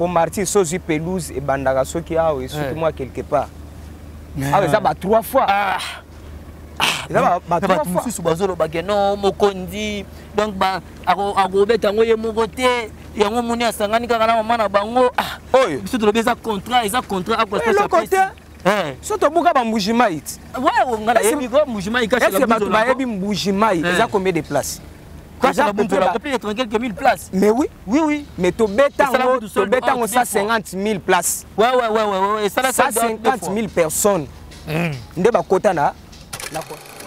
Mpo martyr so ozwi pelouse ebandaka soki awa esuki mwa quelque part awa eza ba trois fois. Ah. Eza ba bato mosusu bazoloba ke non, mokonzi donc akobeta yango ye moko te, yango moni asangani kaka na mama na bango. Oyo biso tolobi eza contrat, eza contrat. Eloko te. So tobuka bambujimai ti bato bayebi Mbujimai eza combien de place? Plus de 30 000 places. Mais oui. Oui. Mais tobeta yango, tobeta yango 150 000 places. Ouais. 150 000 personnes nde bakota na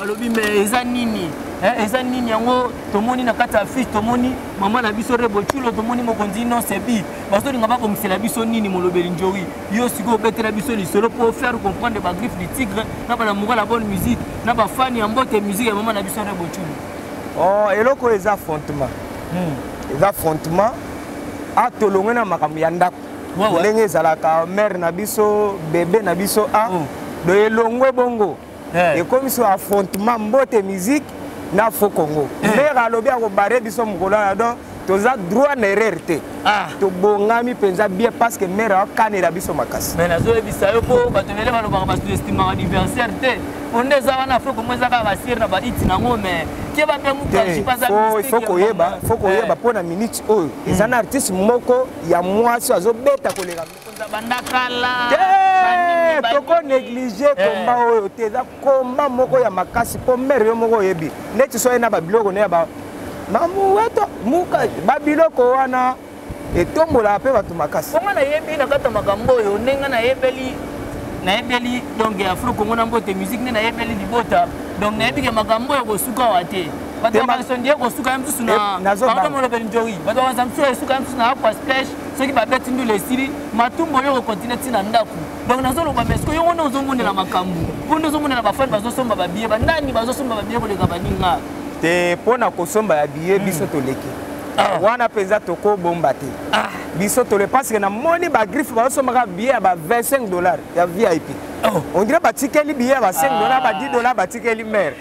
Balobi mais eza nini? Eza nini yango tomoni na kati ya affiche? Tomoni mama na biso Rebo Tchulo, tomoni mokonzi Innoss'B. Bazolinga babongisela biso nini? Molobeli Njori, yo sikoyo obetela biso lisolo mpo faire comprendre bagriffe du tigre na balamoura la bonne musique na bafani ya Mbote Musique ya mama na biso Rebo Tchulo. Oh, eloko oyo eza affrontement. Eza affrontement. A tolongwe na makambo ya ndako ndenge ezalaka, mare na biso, bebe na biso a do elongwe bongo, ekomi so affrontement Mbote Musique na Afro Congo. Mare alobi akobare biso mokolo wana, donc toza droit na erreur te. Tobongami mpenza bien parce que mare akanela biso makasi. Mais nazoyebisa yo, mpo bato ebele balobaka basous-estimaka adversaire te, mpo nde eza wana Afro Congo eza kaka basire na bahiti nango, mais ke Faut koyeba, faut koyeba mpo na minute oyo eza na artiste moko ya mwasi azobeta koleka. Bandakala. Toko néglige komba oyo te, eza komba moko ya makasi, mpo mare yo moko oyebi neti so ye na babiloko ne ya mamuweto muka, babiloko wana etombolaka mpe bato makasi. Mponga nayebi na kati ya makambo oyo ndenge nayebeli donc Afro Congo na Mbote Musique, nde nayebeli libota, donc nayebi ke makambo oyo kosuka awa te. Bato bakanisa ndie kosuka ye mosusu na pardon, molobeli Njori, bato bakanisa mosusu esuka ye mosusu na Aqua Splash, soki babeti ndula esili, matumbo oyo okontinue ntina ndako. Donc nazoloba, mais soki yongo nde ozomonela makambo, mpo nde ozomonela bafani bazosomba babiye, banani bazosomba babiye koleka baninga? Te, mpo na kosomba ya biye, biso toleki wana mpenza, tokobomba te. Biso tole parce que namoni bagriffe bazosombaka billet ya ba 25 $ ya VIP. On dirait batikeli billet ya ba 5 $, ba 10 $, batikeli mare.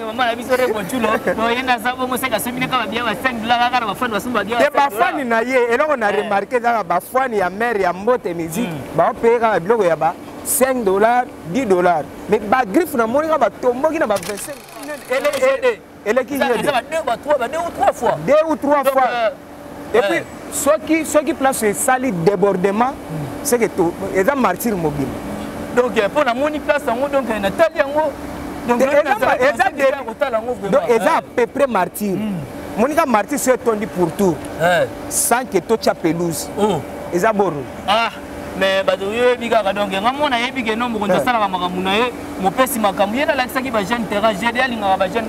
Mama na biso Rebo Tchulo, ye naza bongo seka asombi kaka babillet ba 5 $ kaka na bafani basomba billet. Te, bafani na ye, eloko na remarque ezaka bafani ya mare ya Mbote Musique baopeye kaka biloko ya ba 5 $, 10 $, mais bagriffe namoni kaka batomboki na ba 25, eleki. Deux ou trois fois. Deux ou trois fois. Et puis soki place esali débordement, c'est que eza martyr mobile. Donc mpo namoni place yango, donc natali yango. Donc eza à peu près martyr. Monika, martyr so etondi pour tour sans que totya pelouse, eza boro. Ah, mais bato oyebi kaka, donc nga mona ayebi ke no mokonzi asalaka makambo na ye, mopesi makambo ye nalakisaki bajeune terrain GD, alingaka bajeune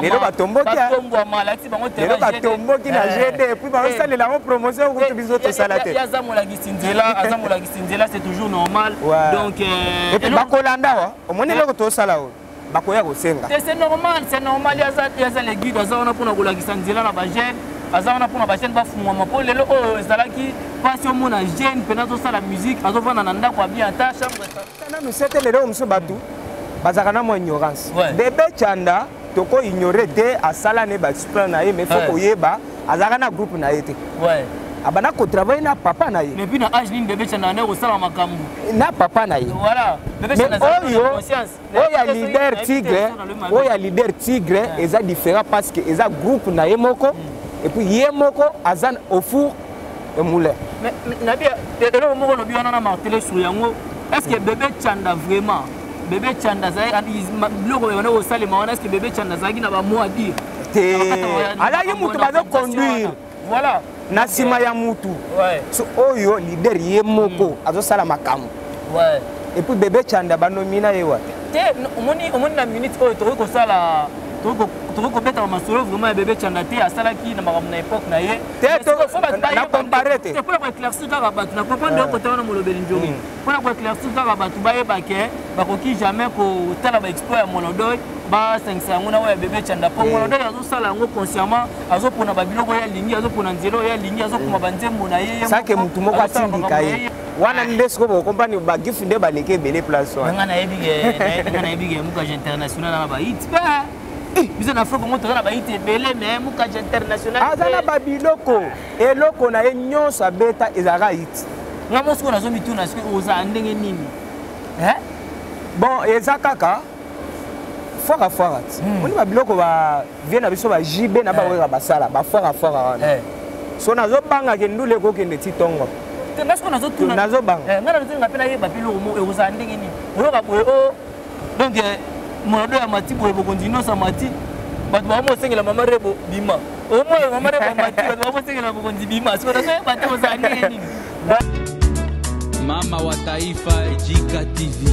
Lelo batomboki. Bafungwama, alakisi bango. Lelo batomboki na GD, et puis bazosalela yango promotion kutu biso tosala te. Aza molakisi nzela, aza molakisi nzela, c'est toujours normal. Donc Et puis bakolanda wa omoni eloko tosala oyo, bakoya kosenga. C'est normal, c'est normal. Aza le guide, aza wana mpona kolakisa nzela na bajeune, aza wana mpona bajeune bafungwama, mpo lelo oyo ezalaki mpasi omona jeune mpena azosala musique, azovanda na ndako ya bien, ata chambre. Nanu sete lelo mosusu bato bazalaka na mwa ignorance. Bebe Chanda, toko ignore te, asala ne baexploit na ye, mais faut koyeba azalaka na groupe na ye te, abanda kotravaille na papa na ye. Mais puis na age nini Bebe Chanda ande kosala makambo? Na papa na ye. Mais oyo ya leader tigre, oyo ya leader tigre eza différent parce que eza groupe na ye moko, et puis ye moko aza au four et moulin. Nabi eloko moko olobi wana na martele sur yango, est ce que Bebe Chanda, vraiment Bebe Chanda azalaki biloko wana kosalema wana, est ce que Bebe Chanda azalaki na bamot à dire? Te, azalaki mutu bazoconduire. Voilà. Na nsima ya mutu. So oyo leader ye moko azosala makambo. Et puis Bebe Chanda banomina ye wapi? Te, omoni na minute oyo tokoki kosala, tokoki kobetaka masolo vraiment ya Bebe Chanda te, asalaki na makambo na époque na ye. Na compare te. Mpona koéclaircir kaka bato na comprendre yo kota wana, molobeli Njongi, mpona koéclaircir kaka bato bayeba ke bakoki jamais kotala baexploit ya Molodoy, basangisa yango na oyo ya Bebe Chanda, mpo Molodoy azosala yango consciemment, azopona babiloko oyo alingi, azopona nzela oyo alingi, azokoma banzembo na ye. Sake motu moko atindika ye wana nde sikoyo bokompani bagifu nde baleki ebele place wana. Nga nayebi ke Mukage International na bahit mpe. Biso na Afro Congo toza na bahiti ebele, mais Mukaji international aza na babiloko. Eloko na ye nyonso abeta ezalaka hit. Nga mo sikoyo nazomituna, soki ozala ndenge nini? Bon, eza kaka fwaka fwaka ti oni babiloko bavie na biso, ba JB na baweka, basala bafwaka fwaka wana. So nazobangaka ndule ekokende ti ntongo. Te, nga sikoyo nazotuna. Nazobanga. Nga nazolinga mpe nayeba mpe eloko moko ekozala ndenge nini. Oyoka boye o donc molado ya mati boye, bokonzi nyonso ya mati, bato bakoma osengela mama Rebo bima. Omoi mama Rebo ya mati, bato bakoma osengela bokonzi bima. Sikoyo nazoyeba te kozala ndenge nini. Mama wa Taifa, Jika TV.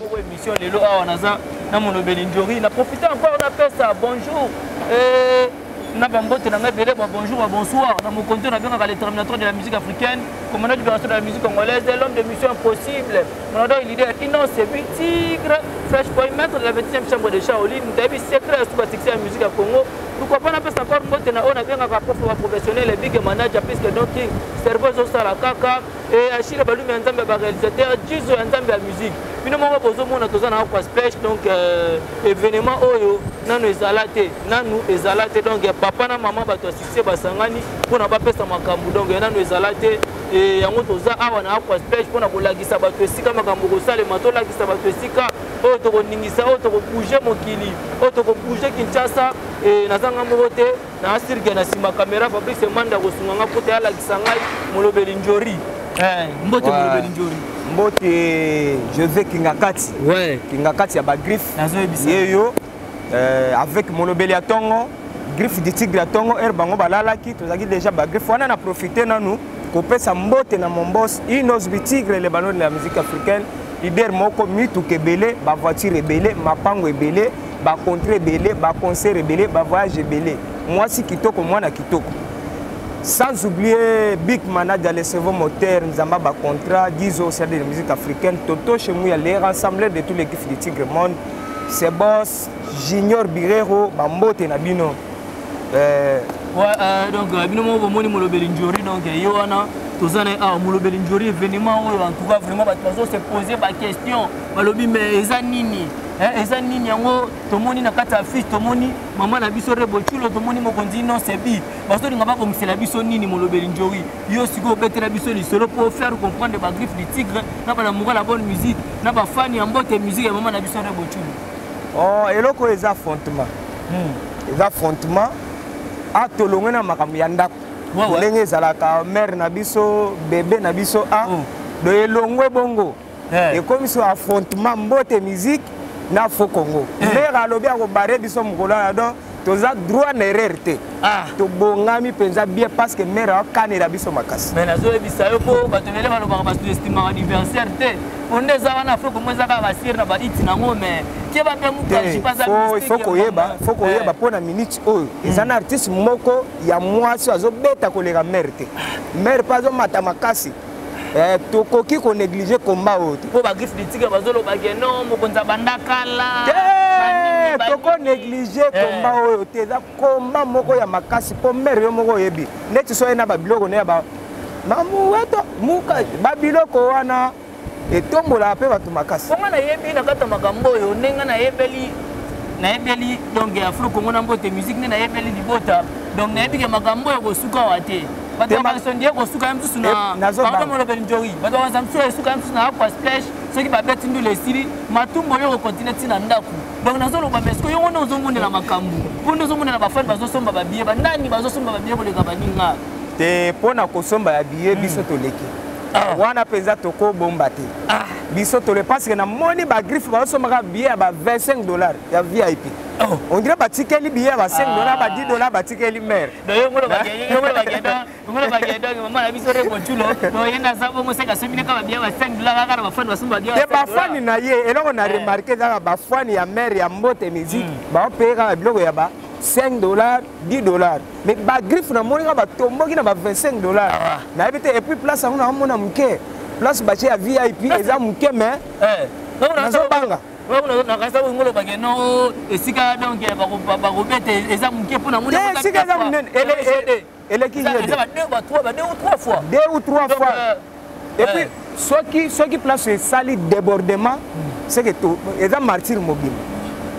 Moko émission lelo awa, naza na Molobeli Njori. Na profite encore napesa bonjour na bambote na ngai ebele, ba bonjour, ba bonsoir na mokonzi oyo nabengaka le terminateur de la musique africaine, commandant libération de la musique congolaise, l'homme de mission impossible, monador leader Innoss'B, tigre fresh boy, maître de la 25e chambre de Shaolin, moto ayebi secret ya suka succès ya musique ya Congo. Pourquoi pas napesa encore mbote na oyo nabengaka prof wa professionnel, big manager, puisque donc king cerveau ezosala kaka e Achille Balumi ya Nzambe ya baréalisateur, Jizo ya Nzambe ya musique. Bino moko bozomona, toza na Aqua Splash. Donc événement oyo nanu ezala te, nanu ezala te. Donc papa na mama, bato ya succès basangani mpona bapesa makambo. Donc nanu ezala te. E yango toza awa na Aqua Splash mpona kolakisa bato esika makambo kosalema, tolakisa bato esika oyo tokoningisa, oyo tokobouge mokili, oyo tokobouge Kinshasa. E nazanga moko te, na asirke na nsima caméra, Fabrice Manda kosunga nga mpo te alakisa ngai Molobeli Njori. Mbote Molobeli Njori. Mbote José Kingakati. Kingakati ya bagriffe. Nazoyebisa. Ye yo avec Molobeli ya ntongo, griffe du tigre ya ntongo, ere bango balalaki, tozalaki déjà bagriffe wana. Na profite nanu kopesa mbote na mon boss Innoss'B, tigre, le ballon de la musique africaine, leader moko, mituka ebele, bavoiture ebele, mapango ebele, bacontre ebele, baconcert ebele, bavoyage ebele, mwasi kitoko, mwana kitoko. Sans oublier big manager, le cerveau moteur, Nzamba bacontrat, Gizo au de la musique africaine, Toto Chemouya, les rassembleurs de tous les griffes du tigre monde, c'est boss Junior Birero, bambote na bino. Ouais, donc bino moko bomoni Molobeli Njori. Donc ye wana toza na ye awa, Molobeli Njori. Événement oyo, en tout cas vraiment bato bazo se poser baquestion, balobi mais eza nini? Eza nini yango? Tomoni na kati ya affiche, tomoni mama na biso Rebo Tchulo, tomoni mokonzi Innoss'B. Bazolinga babongisela biso nini? Molobeli Njori, yo sikoyo obetela biso lisolo mpo faire comprendre bagriffe du tigre na balamoura la bonne musique na bafani ya Mbote Musique ya mama na biso Rebo Tchulo. Oh, eloko oyo eza affrontement, eza affrontement. A tolongwe na makambo ya ndako, ndenge ezalaka mare na biso, bebe na biso a donc elongwe bongo, ekomi so affrontement Mbote Musique na Afro Congo. Mare alobi akobare biso mokolo wana, donc toza droit na erreur te. Tobongami mpenza bien parce que mare akanela biso makasi. Mais nazoyebisa yo, mpo bato ebele balobaka basous-estimaka adversaire te. Po nde eza wana, Afro Congo eza kaka basire na bahiti nango, mais tie bape Mukaji. Faut koyeba, faut koyeba mpo na minute oyo eza na artiste moko ya mwasi azobeta koleka mare te. Mare mpe azomata makasi. Tokoki konéglige combat oyo te. Mpo bagriffe du tigre bazoloba ke non, mokonzi abanda kala. Te, tokonéglige combat oyo te. Eza combat moko ya makasi mpo mare yo moko oyebi neti so ye na babiloko ne ya ba mamuweto muka, babiloko wana etombolaka mpe bato makasi. Mponga nayebi na kati ya makambo oyo, ndenge nayebeli donc Afro Congo na Mbote Musique, nde nayebeli libota. Donc nayebi ke makambo oyo kosuka awa te. Bato bakanisa ndie kosuka ye mosusu na pardon, Molobeli Njori, bato bakanisa mosusu esuka ye mosusu na Aqua Splash. Soki babeti ndula esili, matumbo oyo kokontinue ntina ndako. Donc nazoloba, mais sikoyo yongo nde ozomonela makambo, mpo nde ozomonela bafani bazosomba babillet, banani bazosomba babillet koleka baninga? Te, mpo na kosomba ya billet, biso toleki wana mpenza, tokobomba te. Biso tole parce que namoni bagriffe bazosombaka billet ya ba 25 $ ya VIP. On dirait batikeli billet ya ba 5 $, ba 10 $, batikeli mare. Donc yo ngolo bakenda mama na biso Rebo Tchulo, donc ye naza bongo seka asomi kaka babillet ba 5 $ kaka na bafani basomba babillet. Te, bafani na ye, eloko na remarque ezaka bafani ya mare ya Mbote Musique baopeye kaka biloko ya ba 5 $, 10 $, mais bagriffe namoni kaka batomboki na ba 25 $. Nayebi te. Et puis place yango naomona moke, place batie ya VIP eza moke, mais nazobanga. Nakanisa bongo olobake no esika, donc bakobeta eza moke mpona. Te, esika eza monene, eleki. Eza ba deux, ba trois, ba deux ou trois fois. Deux ou trois fois. Et puis soki place esali débordement, c'est que eza martyr mobimba.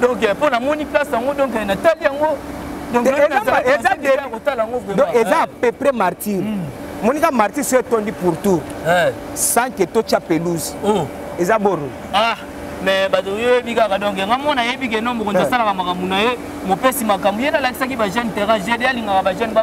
Donc mpo namoni place yango, donc natali yango. Donc eza à peu près martyr. Monika, martyr so etondi pour tour sans que totya pelouse, eza boro. Ah, mais bato oyebi kaka, donc nga mona yebi ke no mokonzi asalaka makambo na ye, mopesi makambo ye nalakisaki bajeune terrain GD, alingaka bajeune.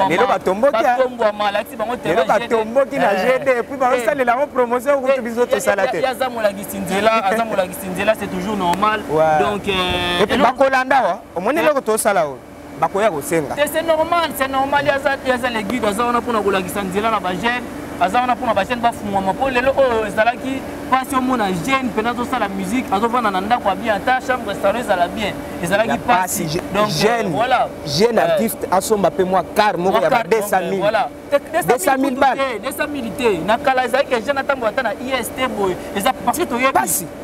Lelo batomboki. Bafungwama, alakisi bango. Lelo batomboki na GD et puis baosalela yango promotion kutu biso tosala te. Aza molakisi nzela, aza molakisi nzela, c'est toujours normal. Donc et puis bakolanda wa omoni eloko tosala oyo, bakoya kosenga. C'est normal, c'est normal. Yaza le guide, aza wana mpona kolakisa nzela na bajeune, aza wana mpona bajeune bafungwama, mpo lelo oyo ezalaki mpasi omona jeune mpena azosala musique, azovanda na ndako ya bien, ata chambre salon ezala bien, ezalaki mpasi. Donc jeune, voilà, jeune artiste asomba mpe mwa car moko ya ba 200 000, 200 000 balles. 200 000 te. Na kala ezalaki jeune atambola ata na ist boye, eza parce que toyebi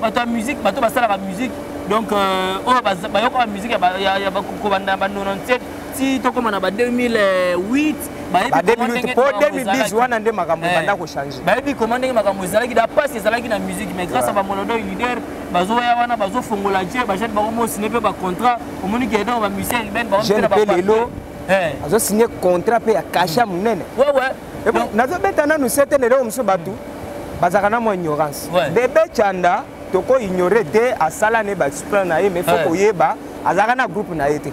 bato ya musique, bato basalaka musique, donc oyo bayokaka musique ya kobanda ba 97 ti tokóma na ba 2008. Bayebi po 2010 wana nde makambo ebanda kochange. Bayebi koma ndenge makambo ezalaki da pasi, ezalaki na musique, mais grâce à bamolodo leader bazoya wana, bazofongola je bajeune bango mosine mpe bacontrat, omoni ke donc bamusicien urbaine. Jeune mpe lelo azosigne contrat mpe ya cachet monene. Nazobeta nanu sete lelo mosusu bato bazalaka na mwa ignorance. Bebe Chanda, toko ignore te, asala ne baexploit na ye, mais faut koyeba azalaka na groupe na ye te,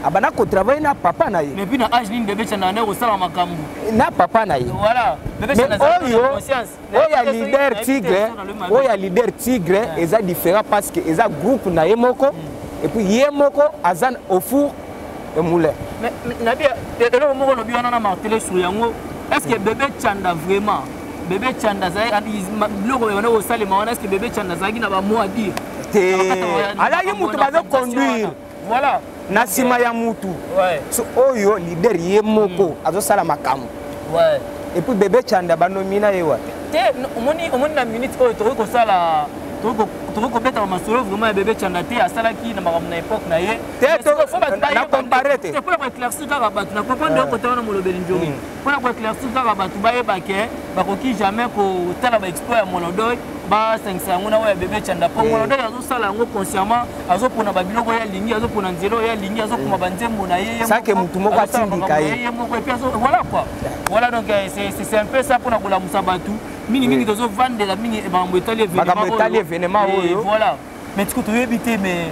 abanda kotravaille na papa na ye. Mais puis na âge nini Bebe Chanda ande kosala makambo? Na papa na ye. Mais oyo ya leader Tigre, oyo ya leader Tigre eza différent parce que eza groupe na ye moko, et puis ye moko aza au four et moulin. Nabi eloko moko olobi wana na martele sur yango, est ce que Bebe Chanda, vraiment Bebe Chanda biloko wana kosalema wana, est ce que Bebe Chanda azalaki na bamot à dire? Te, azalaki mutu bazoconduire. Na nsima ya mutu. So oyo leader ye moko azosala makambo. Et puis Bebe Chanda banomina ye wapi? Te, omoni na minute oyo tokoki kosala, tokoki kobeta masolo vraiment ya Bebe Chanda te, asalaki na makambo na époque na ye. Na compare te. Mpona koéclaircir kaka bato na comprendre yo kota wana, molobeli njongi, mpona koéclaircir kaka bato bayeba ke bakoki jamais kotala baexploit ya Molodoy, basangisa yango na oyo ya Bebe Chanda, mpo Molodoy azosala yango consciemment, azopona babiloko oyo alingi, azopona nzela oyo alingi, azokoma banzembo na ye. Sake mutu moko atindika ye moko, et puis voilà quoi, voilà. Donc c'est un peu ça, mpona kolamusa bato mingimingi, tozovandela mingi makambo etali. Makambo etali événement oyo. Voilà. Mais tiko toyebi te, mais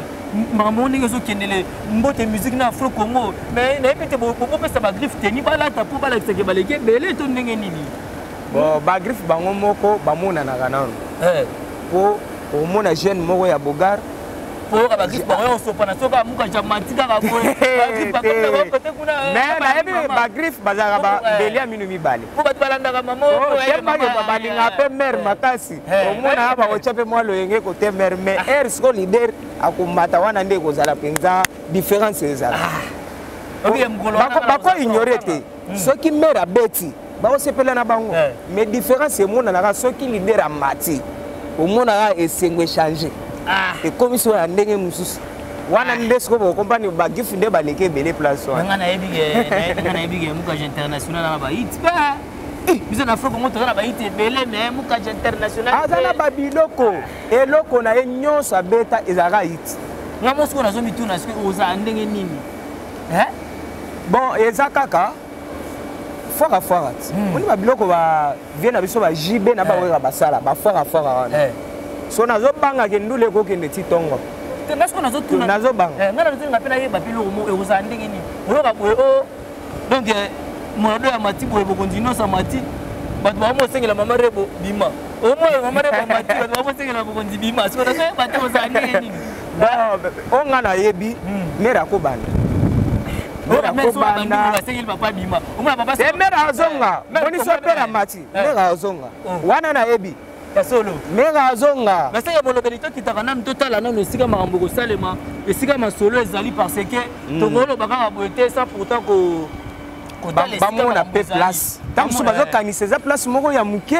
makambo ndenge ezokendele Mbote Musique na Afro Congo, mais nayebi te, bopesa bagriffe teni balata mpo balakisake baleki ebele to ndenge nini? Bon, bagriffe bango moko bamonanaka nano, mpo omona jeune moko ya bogar. Oyoka bagriffe bango ya kosopana soki amuka jamati kaka boye. Mais nayebi bagriffe bazalaka bambeli ya mino mibale. Mpo bato balandaka mama. Balingaka mpe mare makasi, omonaka bakotya mpe mwa loyenge kote mare, mais aire siko leader akomata wana nde ekozala mpenza différence ezala. Bako ignore te, soki mare abeti bakosepela na bango, mais différence emonanaka soki leader amati, omonaka esengo echange, ekomi so ya ndenge mosusu wana nde sikoyo bokompani bagriffe nde baleki ebele place wana. Nga nayebi ke Mukaji International na bahit mpe biso na Afro Congo toza na bahit ebele, mais Mukaji International aza na babiloko, eloko na ye nyonso abeta ezalaka hit. Nga mo sikoyo nazomituna soki ozala ndenge nini? Bon, eza kaka fwaka fwaka ti oni babiloko bavie na biso bajibe na baweka basala bafwaka fwaka wana, so nazobangaka ndula ekokende ti ntongo. Te, nga sikoyo nazotuna. Nazobanga. Nga nazolinga mpe nayeba mpe eloko moko ekozala ndenge nini. Oyoka boye o donc molado ya mati boye, bokonzi nyonso ya mati, bato bakoma osengela mama Rebo bima, omoi mama Rebo ya mati, bato bakoma osengela bokonzi bima. Sikoyo nazoyeba te kozala ndenge nini. Bon, oyo nga nayebi, mare akobanda, mare akobanda. Basengeli papa bima, omona papa. Te, mare azonga, moni so pere amati, mare azonga wana nayebi. Ya solo. Mera azonga. Mais seke molobeli, tokitaka nanu, totala nanu esika makambo ekosalema, esika masolo ezali, parce que tokoloba kaka boye te sans pourtant ko bamona mpe place. Ntango mosusu bazokanisa eza place moko ya moke,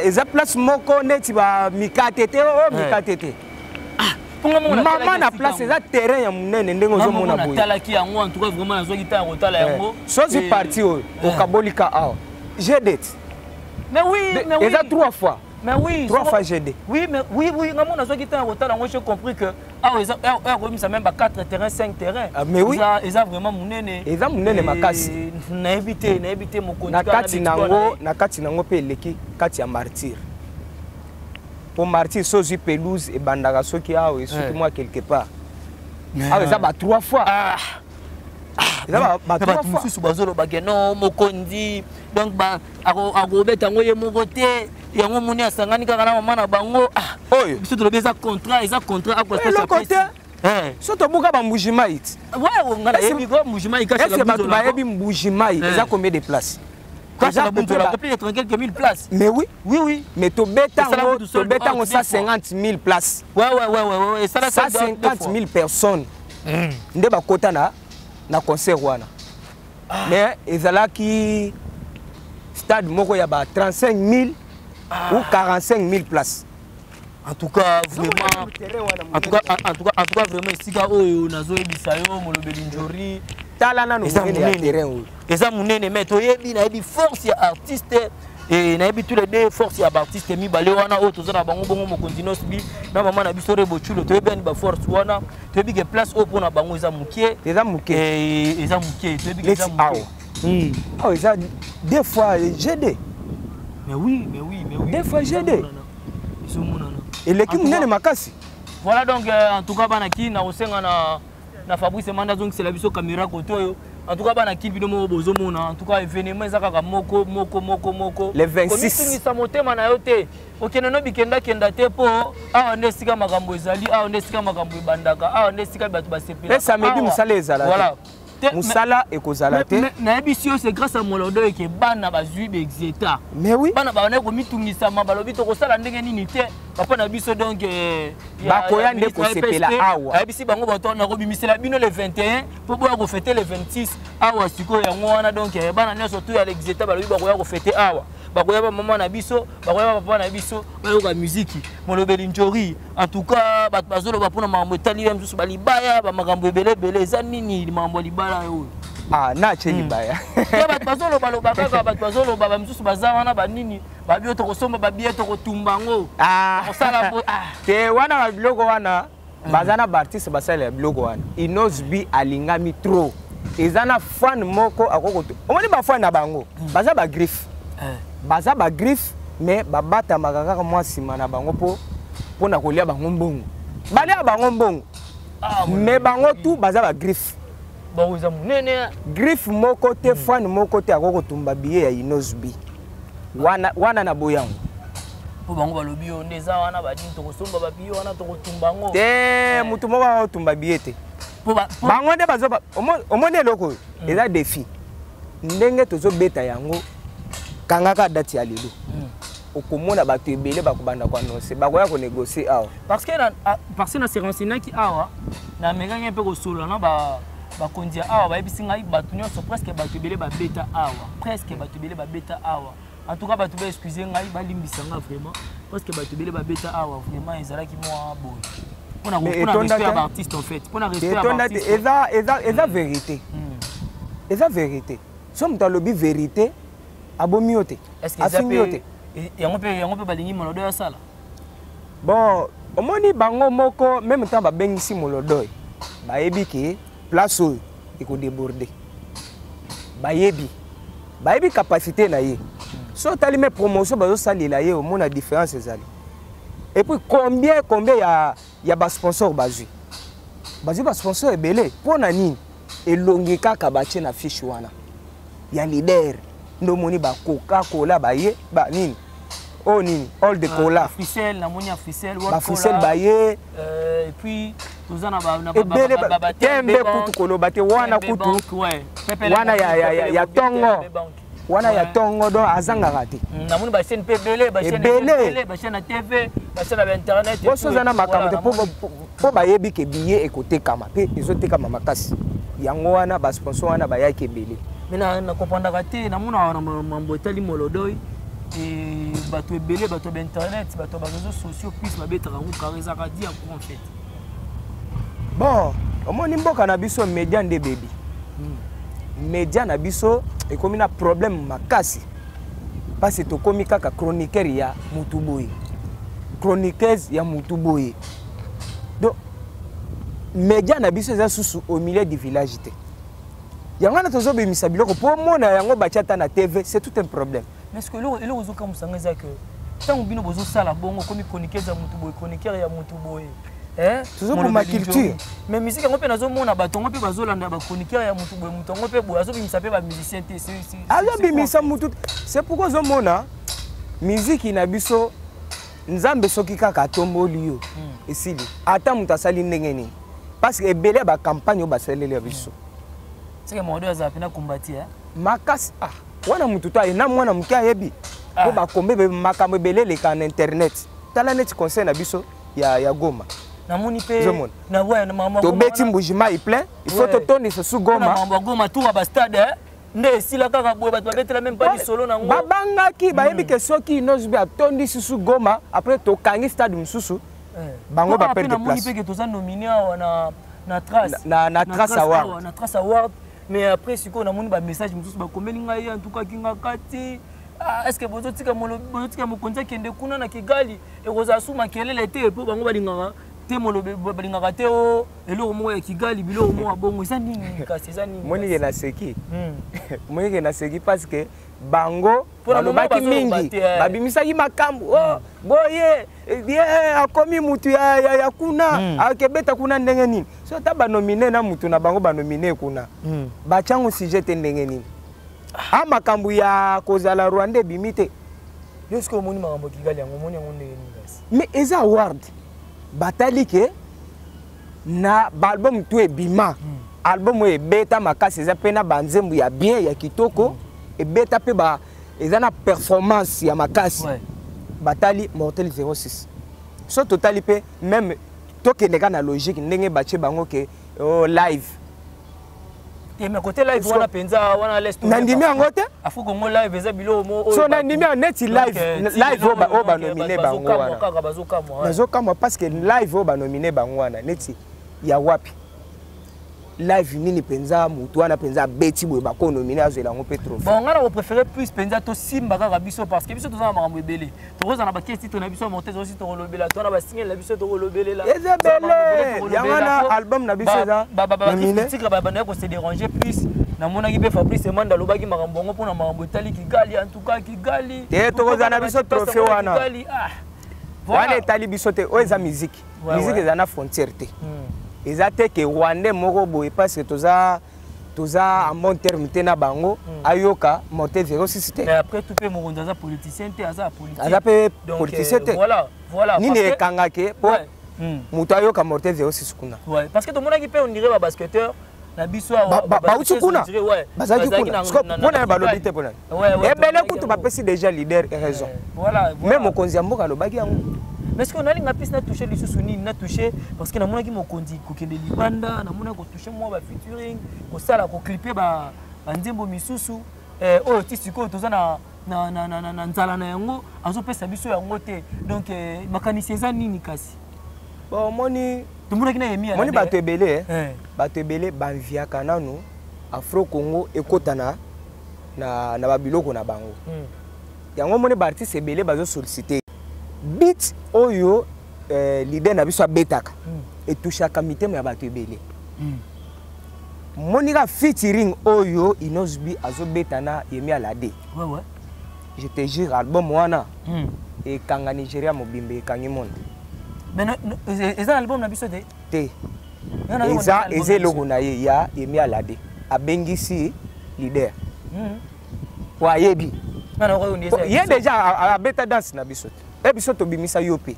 eza place moko neti bamikate te, oyo mikate te. Mama, na place eza terrain ya monene ndenge ozomona boye. Natalaki yango, en tout cas vraiment nazwaki ntango kotala yango. Sozi parti oyo okabolika awa G2. Mais oui, mais oui. Eza trois fois. Mais oui. Trois fois GD. Oui, mais oui, oui, nga mona nazwaki ntango kotala yango, j'ai compris que awa eza akoyebisa même ba 4 terrain, 5 terrain. Ah, mais oui. Eza vraiment monene. Eza monene makasi. Nayebi te, nayebi te, mokonzi. Na kati nango, na kati nango mpe eleki kati ya Martyr. Mpo Martyr, so ozwi pelouse ebandaka soki awa, esuki mwa quelque part awa, eza ba trois fois. Eza ba bato mosusu bazolobake no mokonzi, donc akobeta yango ye moko te, yango moni asangani kaka na mama na bango. Oyo biso tolobi eza contrat, eza contrat. Eloko te. So tobuka bambujimai ti. Est-ce bato bayebi Mbujimai eza combien de place? Plus de 30 quelques mille places. Mais oui. Oui. Mais tobeta yango, tobeta yango 150 000 places. Ouais. 150 000 personnes nde bakota na concert wana. Mais ezalaki stade moko ya ba 35 000 ou 45 000 places. En tout cas vraiment, en tout cas vraiment, esika oyo nazoyebisa yo, molobeli Njori. Tala nanu monene ya terrain oyo. Eza monene, mais toyebi, nayebi force ya artiste e nayebi tous les deux force ya baartiste mibale wana oyo toza na bango bongo, mokonzi Nosbi na mama na biso Rebo Chulo. Toyebi ani baforce wana, toyebi ke place oyo mpona bango eza mokie. Eza moke. Eza mokie, toyebi ke eza moke. Awa eza deux fois GD. Mais oui, mais oui, mais oui. Deux fois GD. Ezomonana. Eleki monene makasi. Voilà, donc en tout cas bana Kini, na kosenga na Fabrice Manda azongisela biso caméra kote oyo. En tout cas bana Kini, bino moko bozomona, en tout cas événement eza kaka moko moko moko moko. Le 26. Komitungisa motema na yo te, okende no bikendakenda te, mpo awa nde esika makambo ezali, awa nde esika makambo ebandaka, awa nde esika bato basepelaka. Samedi mosala ezala te, mosala ekozala te. Nayebisi yo, c'est grâce à Molodo eke bana bazwi baexeta. Mais oui. Bana babandaki komitumisama, balobi tokosala ndenge nini te, papa na biso donc bakoya nde kosepela awa. Ayebisi bango bato nakobimisela bino le 21 mpo boya kofêter le 26 awa. Sikoyo yango wana, donc bana nyonso tu ya l'exeta balobi bakoya kofêter awa, bakoya bamama na biso, bakoya bapapa na biso, bayoka muziki molobeli Njori. En tout cas bato bazoloba mpona makambo etali ye mosusu, balibaya, bamakambo ebele ebele. Eza nini makambo ya libala oyo? Ah, natie libaya. Te, bato bazolobaloba kaka, bato bazoloba, bamisusu baza wana banini, babi tokosomba babie, tokotumba yango, kosala. Te, wana babiloko wana baza na baartiste basalela biloko wana. Inosbi alingami trop, eza na fan moko akoki. Omoni bafan na bango baza bagriffe, baza bagriffe, mais babatamaka kaka mwa nsima na bango mpo mpona kolia bango mbongo, balia bango mbongo, mais bango tu baza bagriffe. Bango eza monene. Griffe moko te, fan moko te akoki kotumba billet ya Inosbi wana, wana na boyango. Mpo bango balobi yo nde eza wana badini, tokosomba babillet wana, tokotumba yango. Te, motu moko akotumba billet te. Bango nde bazo. Omoni eloko oyo eza défi ndenge tozobeta yango, kangaka date ya lelo, okomona bato ebele bakobanda koannoncer, bakoya konégocier awa. Parce que na se renseignaki awa, namekaki mpe kosolola na bakonzi ya awa, bayebisi ngai bato nyonso, presque bato ebele babeta awa, presque bato ebele babeta awa. En tout cas bato baexcuse ngai, balimbisa nga vraiment, parce que bato ebele babeta awa, vraiment ezalaki mwa boye mpona respect ya baartiste, en fait mpona respect ya baartiste. Eza vérité, eza vérité. So moto alobi vérité, abomi yo te, afingi yo te. Yango mpe balingi Molodo asala. Bon, omoni bango moko même temps babengisi Molodoy, bayebi ke place oyo ekodéborde, bayebi capacité na ye. So otali me promotion bazosalela ye, omona différence ezali. Et puis combien ya basponsor bazwi basponsor ebele mpo na nini? Elongi kaka batie na fiche wana ya leader nde omoni bacoca cola baye ba nini oyo nini old cola. Africell, namoni Africell. Baafricel baye. Et puis toza na ebele tembe kutu koloba te wana kutu wana ya ntongo. Wana ya tongo, donc azangaka te. Namoni bachaîne mpe ebele, bachaîne ebele, bachaîne ya TV, bachaîne ya internet. Boso oza na makambo te, mpo bayebi ke billet ekotekama mpe ezotekama makasi. Yango wana basponsor wana bayaki ebele. Mais na comprendaka te, namonaka na mambo etali molodoi, bato ebele, bato ya bainternet, bato ya baréseaux sociaux plus babetaka yango kaka. Ezalaka di ya quoi en fait? Bon, omoni, mboka na biso, média nde bebi. Média na biso ekomi na problème makasi, parce tokomi kaka chroniqueur ya mutu boye, chroniqueuse ya mutu boye. Donc média na biso eza susu au milieu du village te. Yango wana tozobimisa biloko mpo omona yango, batia ata na TV, c'est tout un problème. Mais ce que eloko ozokamwisanga eza ke ntango bino bozosala bongo, okomi chroniqueuse ya mutu boye, chroniqueur ya mutu boye. Tozoboma culture. Mais musique yango mpe, nazomona bato yango mpe bazolanda bachroniqueur ya mutu boye, mutu yango mpe boye azobimisa mpe bamusicien te. Azobimisa mutu. C'est pourquoi ozomona miziki na biso, Nzambe soki kaka atomboli yo, esili. Ata moto asali ndenge nini, parce que ebele ya bacampagne oyo basaleli ya biso. Seke modo azala mpena kombati. Makasi. Ah, wana motu to aye na mwana moke ayebi mpo bakombe makambo ebele eleka na internet. Tala neti conseil na biso ya Goma. Namoni mpe. Tobeti Mbuji-Mayi plein, il faut totondisa su Goma. Goma tour ya bastade nde esila kaka boye, bato babetela même pas lisolo nango. Babangaki, bayebi ke soki Innoss'B atondisi su Goma, après tokangi stade mosusu, bango baperdre place. Mpe ke toza nominé awa na Trace. Na Trace Award. Na Trace Award. Mais après sikoyo namoni bamessage mosusu bakomeli ngai, en tout cas kinga kati: est ce que bozotika mokonzi akende kuna na Kigali, ekozala su makelele te, mpo bango balingaka te, molobi balingaka te o eloko moko ya Kigali, biloko moko ya bongo. Eza nini kasi? Eza nini? Monike naseki, monike naseki, parce que bango balobaki mingi, babimisaki makambo oh, boye ye akomi mutu ya kuna, akebeta kuna ndenge nini? So ata banomine na mutu na bango, banomine kuna, batiango sujet te. Ndenge nini a makambo ya kozala Rwanda ebimi te? Yo soki omoni makambo ya Kigali yango, omoni yango ndenge nini kasi? Mais eza award, batali ke na baalbum to ebima, album oyo ebeta makasi, eza mpe na banzembo ya bien, ya kitoko, ebeta mpe ba eza na performance ya makasi. Batali Mortel 06. So totali mpe même, tokende kaka na logique ndenge batie bango ke, oh, live. Te, mais côté live wana mpenza wana laisse. Nandimi yango te. Afro Congo live eza biloko mo. So nandimi yango neti live, live oyo banomine bango wana, nazokamwa, parce que live oyo banomine bango wana, neti ya wapi? Live nini mpenza motu wana mpenza abeti boye bakonomine, azwela yango mpe trophée? Bon, ngai na kopréféré plus mpenza tosimba kaka biso, parce que biso toza na makambo ebele. Tokozala na bakesi titre na biso ya Mortez osi, tokolobela to na basingle na biso, tokolobelela. Eza ebele. Yango wana album na biso eza nominé. Babandaki kose déranger plus. Namonaki mpe Fabrice Emanda alobaki makambo yango mpona makambo etali Kigali. En tout cas Kigali. Te, tokozala na biso trophée wana. Wana etali biso te. Oyo eza musique. Musique eza na frontière te. Eza te ke Rwandais moko boye, parce que toza en bon terme te na bango, ayoka Mortel 06 te. Mais après tout mpe mokonzi aza politicien te, aza politique. Aza mpe politicien te. Voilà. Nini ekangaki po moto ayoka Mortel 06 kuna? Ouais, parce que tomonaki mpe, on dirait babasketteur na biso. Bauti kuna, bazalaki kuna. Mpona balobi te, mpona ebele kutu bapesi déjà leader raison, mais mokonzi ya mboka alobaki yango. Mais ce que nalinga mpesi natouche lisusu nini, natouche parce que namonaki mokonzi kokende libanda, namonaki kotouche mwa bafeaturing, kosala, koclipe banzembo misusu oyo ti sikoyo toza na nzala na yango, azopesa biso yango te. Donc makanisi eza nini kasi? Bon, omoni. Tomonaki na yemi. Moni bato ebele, bato ebele banviaka nanu Afro Congo ekɔta na babiloko na bango. Yango omoni baartiste ebele bazosollicite beat oyo leader na biso abetaka, etushaka mitema ya bato ebele. Monika featuring oyo Innoss'B azobeta na Yemi Alade, je te jure, album wana ekanga Nigeria mobimba, ekangi monde. Eza na album na biso te? Te, eza eloko na ye ya Yemi Alade, abengisi leader po ayebi ye déjà abeta danse na biso te. E biso tobimisa yo mpe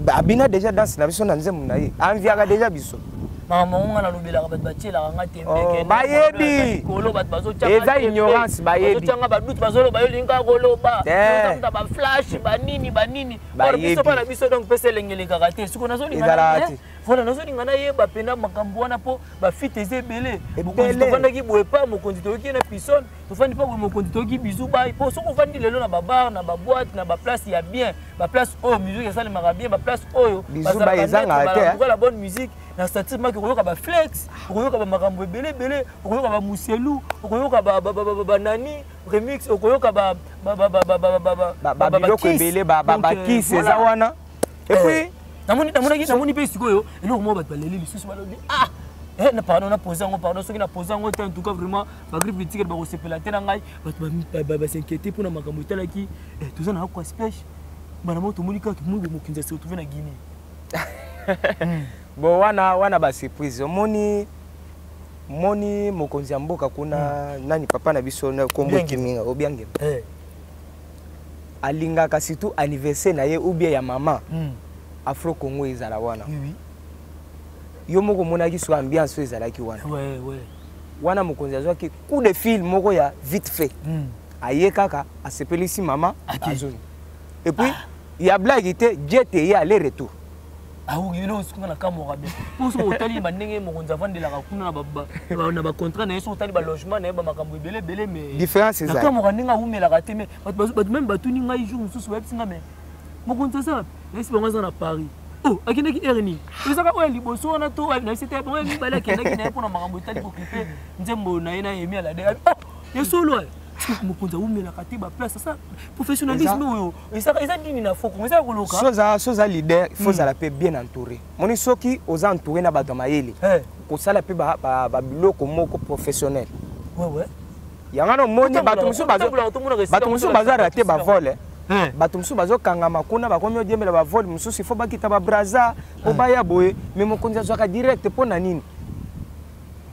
abina déjà danse na biso na nzembo na ye, anviaka déjà biso. Makambo yango nga nalobelaka, bato batielaka nga tembe. Oh, bayebi. Kolo bato bazotia Eza ignorance, bayebi. Bazotianga badoute, bazoloba yo olingi kaka koloba. Te. Ozamuta baflash, banini banini. Or Bayebi. biso mpa na biso donc pesa elengelekaka te. Siko nazolinga Ezalaka te. Voilà, nazolinga nayeba mpena makambo wana mpo bafite eza ebele. Mokonzi Ebele. tofandaki boye pa mokonzi toyoki ye na pisone, tofandi mpa boye mokonzi toyoki bizu bai. Mpo soki ofandi lelo na babar, na baboite, na baplace ya bien, baplace oyo musique esalemaka bien, baplace oyo Bizu bazalaka bai ezangaka maître, te, balamuka la bonne musique na stature maki, okoyoka baflex, okoyoka bamakambo ebele ebele, okoyoka bamuselu, okoyoka banani remix, okoyoka Babiloko ebele, bakisi eza wana. Et puis namoni mpe sikoyo eloko moko bato baleli lisusu, balobi ah, na pardon, napose yango, pardon, soki napose yango te, en tout cas vraiment bagriffe de tigre bakosepela te na ngai. Bato bas'inquiéter mpona makambo etalaki toza na aqua speche mbala moko, tomoni kaka, tomoni mokonzi ase retrouve na Guinée. Bon, wana basurprise. Omoni, moni mokonzi ya mboka kuna, nani, papa na biso na kombo Obiangema. ekiminga, Obiangema, alingaka surtout anniversaire na ye ou bien ya mama Afro Congo ezala wana. Oui, oui. Yo moko omonaki so ambiance oyo ezalaki wana. Ouais, ouais. Wana mokonzi azwaki coup de fil moko ya vite fait, aye kaka, asepelisi mama, azongi. Et puis ya blague te, jet ye aller retour. Aoki soki na kamwaka bien, mpo soki otali bandenge mokonzi avandelaka kuna na bacontrat na ye, soki otali balogement na ye, bamakambo ebele ebele, mais Différence ezali. Nakamwaka ndenge awumelaka te. Mais bato même batuni ngai jour mosusu, bayebisi ngai: mais mokonzi aza wapi? Nayebisi bango aza na Paris. Oh, akendaki heure nini? Ezaka oyo ya liboso wana to nayebisi te, bango ya mibale akendaki na ye mpona makambo etali kocliper nzembo na ye na Emi Alade. Oh, ya solo, mokonzi awumelaka te baplace. Asa professionnalisme oyo eza nini na foko eza koloka? So oza leader, il faut ozala mpe bien entouré. Moni, soki oza entouré na bato ya mayele, kosala mpe babiloko moko professionnel. Yango wana omoni bato mosusu bazo rater bavol, bato mosusu bazokangama kuna, bakomi odiembela bavol mosusu, il faut bakita babraza mpo baya boye. Mais mokonzi azwaka direct. Mpo na nini?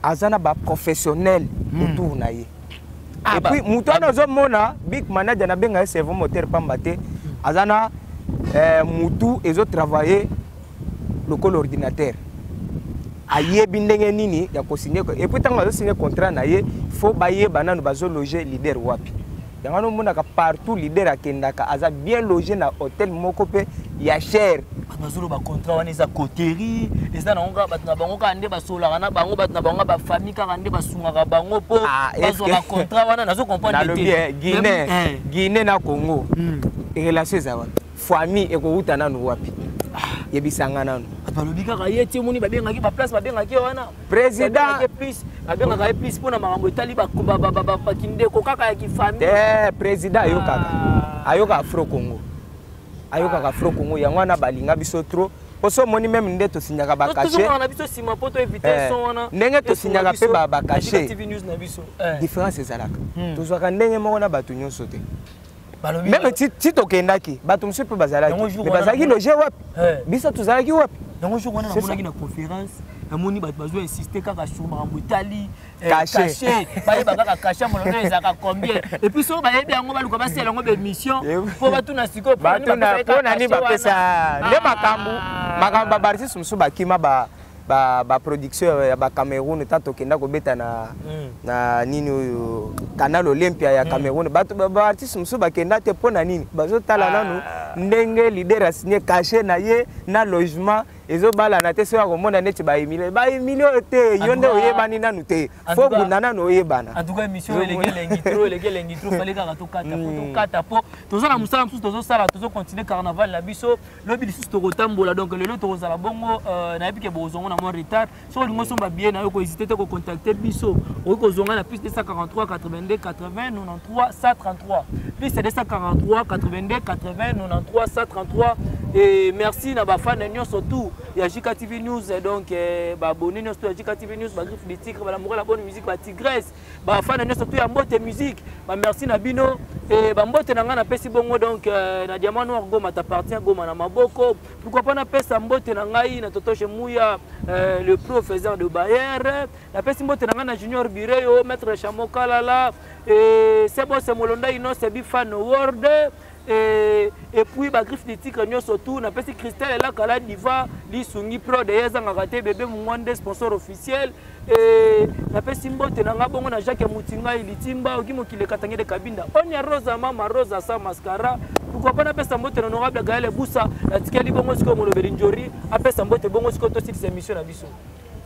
Aza na baprofessionnel autour na ye. Et puis moto wana ozomona big manager, nabenga ye cerveau moteur pamba te, aza na mutu ezotravaille lokola ordinateur, ayebi ndenge nini ya kosigner. Et puis ntango azosigner contrat na ye, faut bayeba nanu bazologer leader wapi. Yango wana omonaka partout leader akendaka, aza bien logé na hôtel moko mpe ya cher. Bato bazoloba contrat wana eza coterie, eza nango kaka bato na bango kaka nde basolaka na bango, bato na bango bafamille kaka nde basungaka bango mpo bazwa bacontrat wana. Nazo comprendre te. Guinée, Guinée na Congo, relation eza wapi? Famille ekowuta nanu wapi? Yebisanga nanu. Bato balobi kaka ye ti omoni babengaki baplace, babengaki wana Président plus, babengaka ye plus mpona makambo etali bakindeko kaka ya kifamille. Te, président ayokaka, ayokaka Afro Congo, ayokaka Afro Congo. Yango wana balinga biso trop, mpo so omoni meme nde tosignaka bacachet na biso nsima mpo toéviter son wana. Ndenge tosignaka mpe bacachet, différence ezalaka, tozwaka ndenge moko na bato nyonso te. Même ti tokendaki, bato mosusu mpe bazalaki, mais bazalaki logé wapi? Biso tozalaki wapi? Yango jour wana namonaki na conférence, namoni bato bazo insiste kaka sur makambo etali Cachet. Bayeba kaka cachet ya molongo ezalaka combien. Et puis soki bayebi yango, baluka basala yango bémission mpo batuna sikoyo. Batuna mpo na nini bapesa nde makambo. Makambo baartiste mosusu bakima baproduction ya bacameroun. Tant tokenda kobeta na nini oyo, Canal Olympia ya Cameroun, bato baartiste mosusu bakenda te. Mpo na nini? Bazotala nanu ndenge leader asigné cachet na ye na logement ezobalana te. Soki akomona neti bahumilie, bahumilie oyo te, yo nde oyebani nanu te, faut bunda nanu oyebana. En tout cas, émission eleki elengi trop, eleki elengi trop. Fallait kaka tokata po tokata, po toza na mosala mosusu tozosala. Tozocontinue carnaval na biso, lobi lisusu tokotambola. Donc lelo tokozala bongo, nayebi ke bokozongo na mwa retard. Soki olingi osomba billet na yo, kohésite te kocontacte biso. Okoki kozonga na plus 243 82 80 93 133, plus 243 82 80 93 133. Et merci na bafans nyonso tout ya JK TV News, donc baabonné nyonso tout ya JK TV News, bagriffe du tigre, balamoura la bonne musique, batigresse, bafans nyonso tout ya Mbote Musique, bamerci na bino. E bambote na ngai napesi bongo donc na Diamant Noir, Goma t'appartient, Goma na maboko. Pourquoi pas napesa mbote na ngai na Totoshe Muya, le professeur de Bayer. Napesi mbote na ngai na Junior Bireyo, maître Chamo Kalala, e Sebose Molonda, Inose Bifano World. Et, et puis bagriffe de tigre nyonso tout napesi Christelle Elakala Diva Lisungi Prod ye ezangaka te bebe Mungwande sponsor officiel. Et napesi mbote na nga bongo na Jacques Mutingai Litimba oki mokili katangede Kabinda Onya Rosa mama Rosa sa mascara. Pourquoi pas napesa mbote na honorable Gaël Busa natikeli bongo sikoyo molobeli Njori apesa mbote bongo sikoyo tosilisa émission na biso.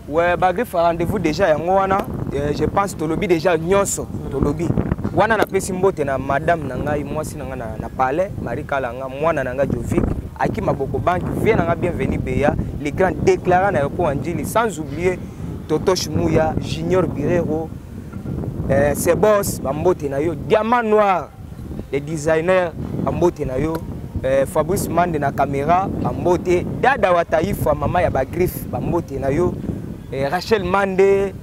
Ouais, bagriffe rendez-vous déjà yango wana je pense tolobi déjà nyonso tolobi wana. Napesi mbote na madame na ngai, mwasi na ngai na palais, Marie Kalanga, mwana na ngai Jovic Aki Maboko Bank, vie na ngai Bienvenu Beya le grand déclarant na yoko Anjili, sans oublier Totosh Mouya, Junior Birero, Sebos, bambote na yo Diamant Noir le designer, bambote na yo Fabrice Mande na caméra, bambote Dada wa Taifa, mama ya bagriffe, bambote na yo Rachel Mande,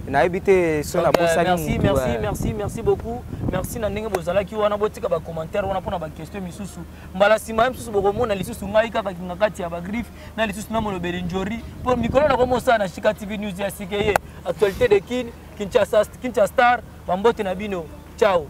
nayebi te so nabosani. Merci, merci, merci, merci beaucoup, merci na ndenge bozalaki wana. Botika bacommentaire wana mpona baquestion misusu. Mbala nsima ye mosusu bokomona lisusu ngai kaka kinga kati ya bagriffe na lisusu na molobeli Njori, mpo mikolo nakomosala na Shika TV News ya sike ye actualité de Kin Kinshasa, Kinshasa Star. Bambote na bino, ciao.